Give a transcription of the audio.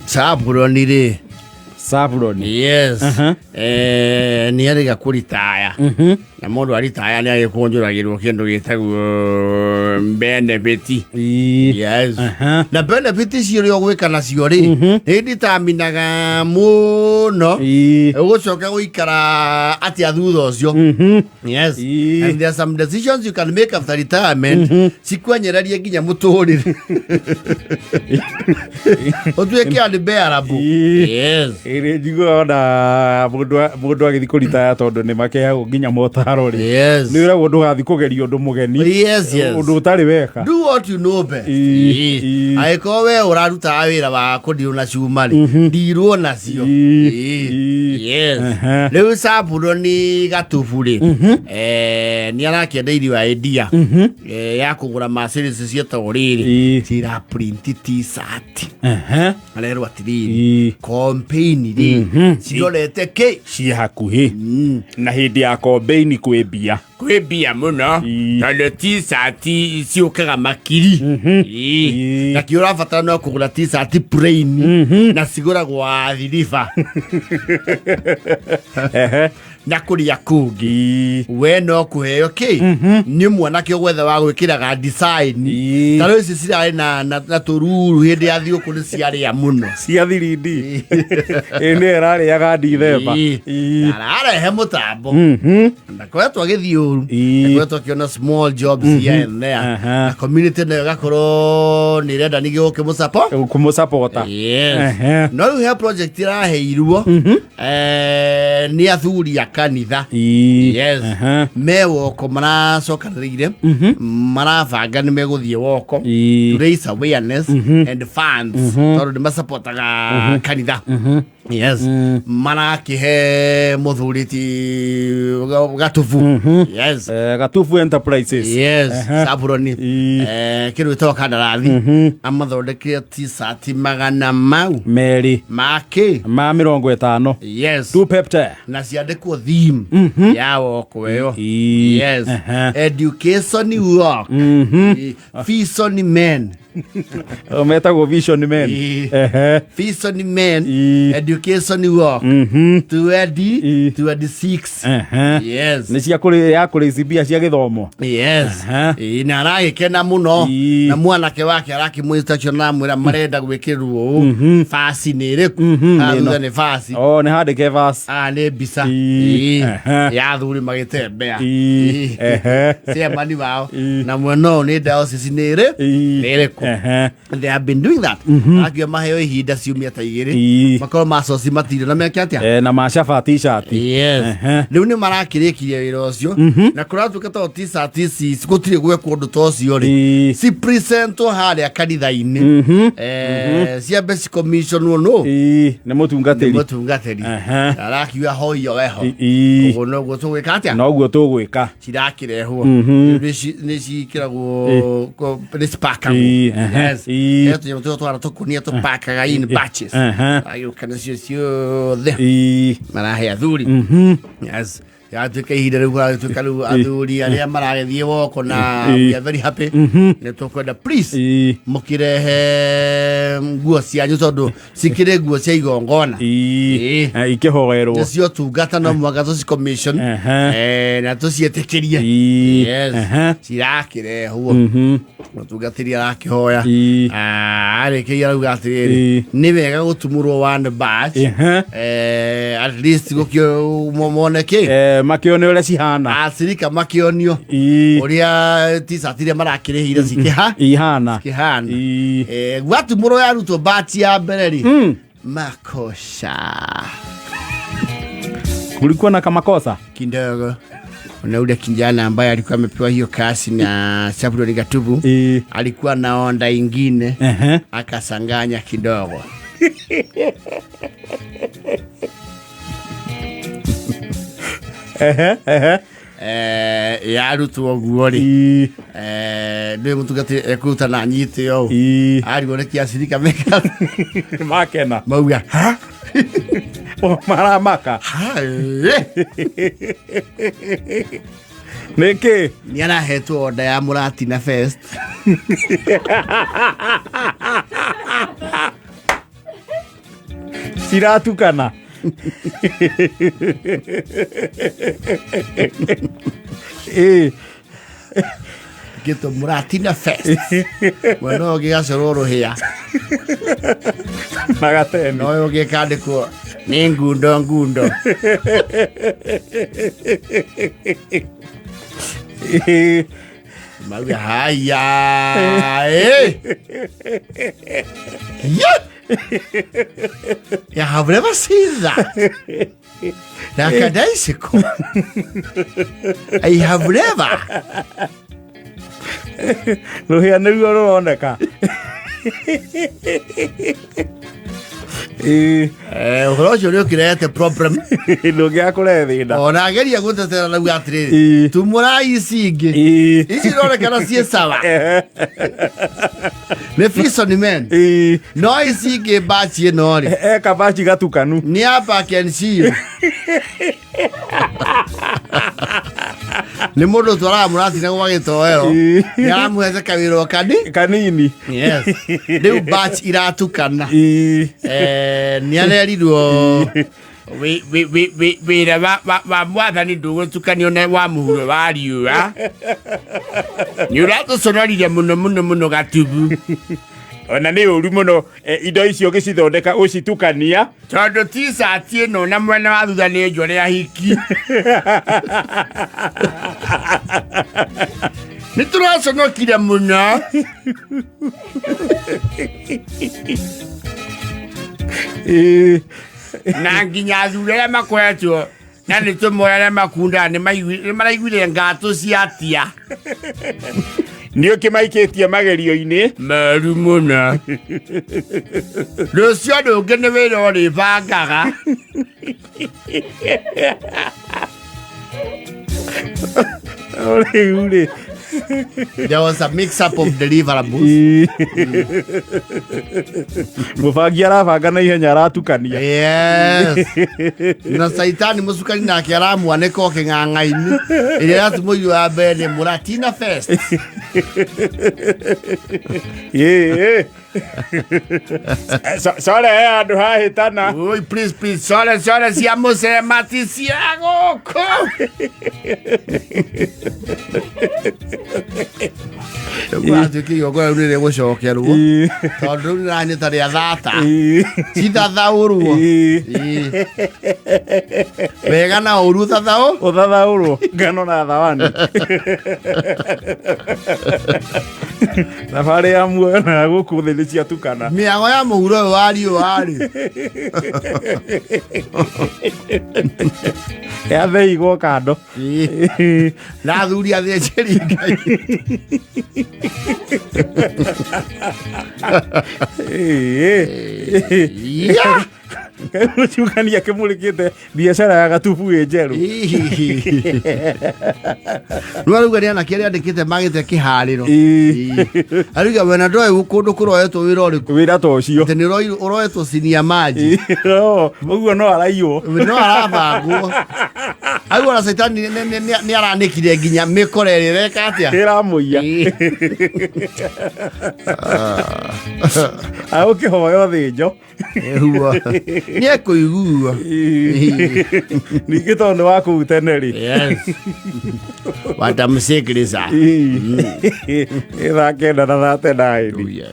Saburoni rĩ. Saburoni. Yes. Aha. Nĩ arĩga kũritaya. Na mũndũ aritaya nĩ agĩkũnjũragĩrwo kĩndũ gĩtagwo benefit. Yes. Aha. Na benefit icio ũrĩa ũgwĩka nacio rĩ, nĩ nditaminaga mũno. Ũgũcoka gũikara atĩa thutha ũcio? Yes. And there are some decisions you can make after retirement cikwenyererie nginya mũtũrĩre. Ũtuĩke unbearable. Yes. Ĩrĩ njiguaga ona mũndũ agĩthiĩ kũritaya tondũ nĩ makeagwo nginya motaro rĩ. Nĩ ũragwo ndũgathiĩ kũgeria ũndũ mũgeni. Yes. Ũndũ ũtarĩ weka. Do what you know best. Ii. Angĩkorwo we ũrarutaga wĩra wa kũndirwo na cuma rĩ, ndirwo nacio. Yes. Rĩu Sabuloni Gatubu rĩ, nĩ arakĩendeirio idea ya kũgũra Mercedes ciĩtagwo rĩrĩ, cira print t-shirt. Arerwo atĩrĩrĩ, campaign rĩ cirorete kĩ? Ciĩ hakuhĩ. Na hĩndĩ ya kombeini kwĩ mbia. Kwĩ mbia mũno. Tondũ t-shirt ciũkaga makiri. Na kĩ ũrabatara no kũgũra t-shirt plain na cigũragwo athiriba na kũrĩa kũngĩ. We no kũheo kĩ nĩ mwanake ũgwetha wa gwĩkĩraga design. Ta rĩu ici cirarĩ na tũruru hĩndĩ ya thigũkũ nĩ ciarĩa mũno. Cia thirindi. Ĩ nĩyo ĩrarĩaga ndithemba. Ararehe mũtambo. Ndakoretwo agĩthiĩ ũru. Ndakoretwo akĩona small jobs here and there. Na community nayo ĩgakorwo nĩ ĩrenda ningĩ gũkĩmũsupport. Kũmũsapota. Yes. No rĩu he project ĩraheirwo nĩ athuri a kanitha. Yes. Me woko maracokanĩrĩire, marabanga nĩ megũthiĩ woko to raise awareness and funds tondũ nĩ masapotaga kanitha. Yes. Marakĩhe mũthuri ti Gatubu. Yes. Gatubu Enterprises. Yes. Saburoni. Kĩndũ gĩtagwo kandarathi. Amathondekire t-shirt magana mau. Merĩ. Makĩ? Ma 50. Yes. Tu pepte. Na ciandĩkwo theme ya woko ĩyo. Yes. Education work. Vision men. O, metagwo Vision Men. Vision Men. Education work. 2026. Yes. Nĩ cia ya kũrĩci mbia cia gĩthomo. Yes. Na aragĩkena mũno. Na mwanake wake arakĩmwĩta na amwĩra marenda gwĩkĩrwo ũũ. Basi nĩ ĩrĩkũ? Ah, Nĩ thutha ĩno. nĩ basi. Oh, nĩ handĩke verse. Ah, nĩ mbica. Ya athuri magĩtembea. Chairman wao. Na mwena ũyũ nĩ diocese nĩ ĩrĩ? Nĩ ĩrĩkũ? They have been doing that. Akiuga maheo ihinda ciumia ta igĩrĩ. Makorwo macoci matirio na meke atĩa? Na macaba t-shirt. Yes. Rĩu nĩ marakĩrĩkirie wĩra ũcio na kũratuĩka to t-shirt ici gũtirĩ gwekwo ũndũ ta ũcio rĩ, cipresentwo harĩa kanitha-inĩ. Ciambe cicommissionwo nũ? Nĩ mũtungatĩri. Nĩ mũtungatĩri. Arakiuga hoiyo weho. Ũguo noguo tũgwĩka atĩa? Noguo tũgwĩka. Cirakĩrehwo. Nĩ ciĩkĩragwo nĩ cipakagwo. Yes. Tũnyamũ tũrĩa twara tũkũnia tũpakaga in batches. Agĩũka nacio ciothe. Marahe athuri. Yes. Yatuĩka ihinda rĩu gũgatuĩka rĩu athuri arĩa maragĩthiĩ woko na we are very happy. Nĩ tũkwenda please mũkĩrehe nguo cianyu tondũ cikĩrĩ nguo cia igongona. Ikĩhoerwo. Nĩcio tungata no mũhaka tũci commission na tũciĩtĩkĩrie. Yes. Cirakĩrehwo. Mũtungatĩri arakĩhoya. Arĩkĩria arauga atĩrĩrĩ, nĩ wega gũtumũrwo one batch. At least gũkĩo mone kĩ? Makĩone ũrĩa cihana. Acirika makĩonio ũrĩa t-shirt iria marakĩrĩhire cikĩha ihana. Cikĩhana. Gwatumũrwo yarutwo batch ya mbere rĩ, makosa. Kulikuwa na kamakosa kidogo. Na ule kijana ambaye alikuwa amepewa hiyo kazi na Sabuloni Gatubu alikuwa na onda ingine akasanganya kidogo. Yarutwo guo rĩ, ndĩ mũtungatĩri ekũruta na anyite ũũ arigwo nĩ kĩacirika meka makena mauga ha maramaka nĩkĩ nĩ arahetwo onda ya mũratina fest. Ciratukana. Ĩĩ. Gĩtũ Mũratina Fest, mwena ũyũ ũngĩ gacorwo rũhĩa. Na gateni. Na ũyũ ũngĩ kandĩkwo nĩ ngundo ngundo. Ĩĩ. Mauga haya, eh. Yeah. I have never seen that. Like a bicycle. I have never. Rũhĩa nĩruo rũroneka. Ĩĩ. Ũhoro ũcio nĩ ũkĩrehete problem. Ndũngĩaga kũrehe thĩna. Ona ageria gũtetera nauga atĩrĩrĩ, tumũrai ici ingĩ. Ici ironekana ciĩ sawa. Nĩ Fison men. No ici ingĩ batch ĩno rĩ. Eka batch gatukanu. Nĩ ya pack and seal. Nĩ mũndũ twaraga mũratina gwa gĩtoero. Nĩ aramũhete kawĩra o kani. Kanini. Yes. Rĩu batch iratukana. Nĩ arerirwo wĩra wa mwathani ndũgũtukanio na wa mũhuro wa riũa. Nĩ ũratũconorire mũno mũno mũno gatubu. Ona nĩ ũru mũno, indo icio ũgĩcithondeka ũcitukania. Tondũ t-shirt ĩno na mwena wa thutha nĩ njore ahiki. Nĩ tũraconokire mũno. Na nginya athuri arĩa makoretwo na nĩ tũmwe arĩa makundaga nĩ maraiguire ngatũ ciatia. Nĩ ũkĩmaikĩtie magerio-inĩ. Meru mũno. Rũciũ ũndũ ũngĩ nĩ wĩra ũrĩbangaga. Rĩu rĩ. There was a mix up of deliverables. Mũbangi arabanga na ihenya aratukania. Yes. Na Saitani mũcukani nake aramwanĩka o kĩng'ang'a-inĩ. Ĩrĩa ĩratũmũiyũ ya mbere nĩ Mũratina Fest. Ĩĩ. Sore he handũ hahĩtana. Oi, please, please, sore, sore cia mũcema ti cia gũkũ. Gwatuĩka igongona rĩu nĩ rĩgũcokerwo. Tondũ rĩu nĩranyita rĩa thata. Cithathaũrwo. Wega na ũru thathaũ. Ũthathaũrwo ngano na thawani. Thabarĩ ya muoyo na ya gũkũ thĩ nĩ ciatukana. Mĩago ya mũhuro ũyũ wa riũa rĩ. Ya theigwo kando. Na athuri athĩnjĩri Ngai. Yeah. Mũcukani akĩmũrĩkĩte biacara ya gatubu ĩ njerũ. Rĩu arauga nĩ anake arĩa andĩkĩte magĩte kĩharĩro. Arauga wena ndoĩ kũndũ kũroetwo wĩra ũrĩkũ. Wĩra ta ũcio. Atĩ nĩ ũroetwo cinia maji. Ũguo no araiywo. No arabangwo. Arauga ona Caitani nĩ aranĩkire nginya mĩkora ĩrĩa ĩreka atĩa. Ĩramũiya. Agũkĩhoya ũthĩnjo. Ehua. Nĩ ekũigua. Ningĩ tondũ nĩ wa kũu tene rĩ. Yes. Watamsikiliza. Ĩ thaa 9 na 39. Yes.